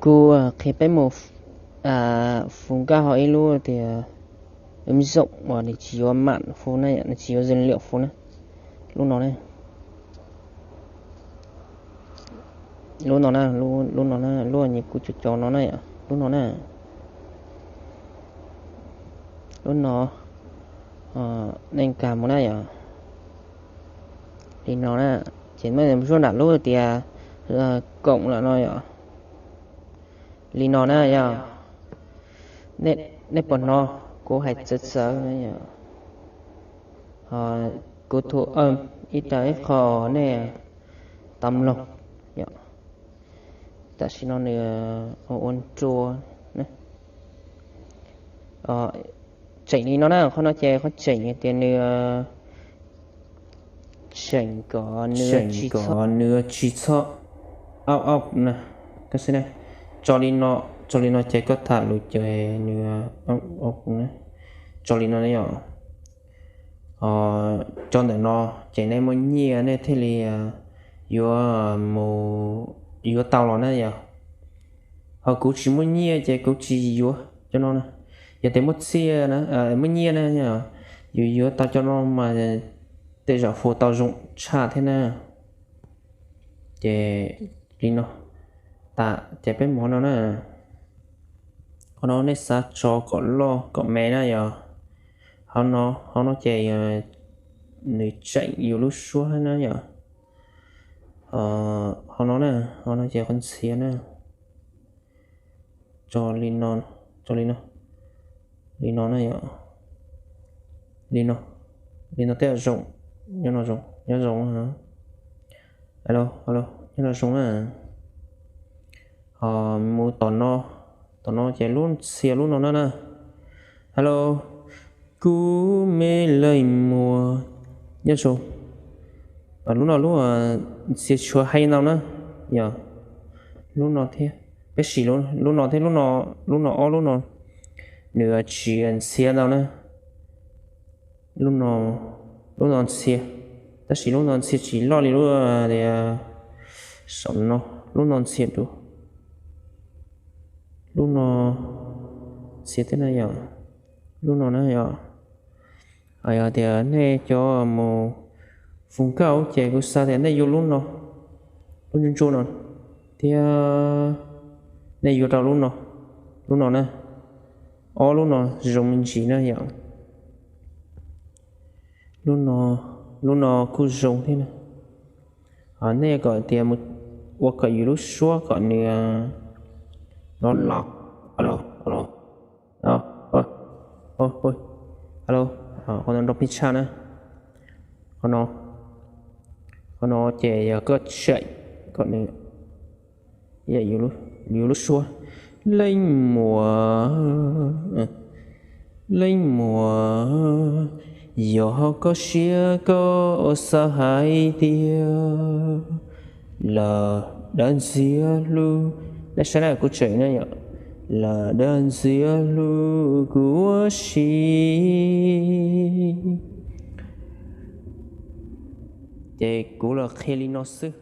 Kuv qhia peb mus fu nkauj hauv ib lub tias ub zoom uas nws tsis yuav mam fu na, nws tsis yuav zws liam fu na. Lub no na, lub no na, lub no na, lub nyuag kuv cov cov no na yom, lub no na, lub no, nej nkag mus na yom, li no na, ces nej mus zuaj nram lub tias koom lawm no yom, li no na yom, nej puas hnov kuv hais txawv txawv na yom, kuv thu ib tag ib qho nej tau mloog yom, tam sim no nws ua nrua na. Tseem li no na, qhov no ces qhov tseem tias nws tseem kom nws tsis txhob, au au na, tso li no, tso li no ces koj tham lus ces nws, tso li no yom, tso ntawm no, ces nej muaj nyiaj nej thiaj li yuav mus, yuav tau los na yom. Ho kuv tsis muaj nyiaj ces kuv tsis yuav cov no na. Yog tias muaj txiaj, muaj nyiaj na, yus yuav tau cov no mas tej zaum fu tau zoo tshaj thiab na. Ces li no, tas ces peb mus no na. Qhov no nej xav tso kom loj kom me na yom. Qhov no, qhov no ces nws tseem yus lub suab na yom. Qhov no na, qhov no ces qhov ntxhias na. Tso li no, tso li no, li no na yom. Li no, li no tej zaum zoo, nyob no zoo, nyob zoo. Alo, alo, nyob no zoo na. Ho mus tom no, tom no ces lub ntxhias lub no na na. Alo, kuv me leej muam, nyob zoo. Lub no lub ntxhias tshuav heev ntau na. Yog lub no thiab, peb sim lub no thiab, lub no, lub no ob lub no nws tsis ntxhias ntau na. Lub no, lub no ntxhias, tab sis lub no ntxhias tsis loj li lub tias saum no, lub no ntxhias dua. Lub no ntxhias thiab na yom. Lub no na yom. Yog tias nej cov mus fu nkauj ces kuv xav tias nej yuav lub no, lub ntsuab ntsuab no thiab, nej yuav rau lub no, lub no na. Ob lub no zoo me ntsis na yom. Lub no, lub no kuj zoo thiab na. Nej kom tias mus ua kom yus lub suab kom nws no los, alo, alo, alo, qhov no nrov pib tshaj na. Qhov no, qhov no ces yog koj tseem kom nws, yus lub suab, leej muam, leej muam, yog koj siab koj xav hais tias lawm dab ntxiag hlub, nej saib na, kuv tseem na yom, lawm dab ntxiag hlub kuv ua si. Ces kuv los qhia li no xwb.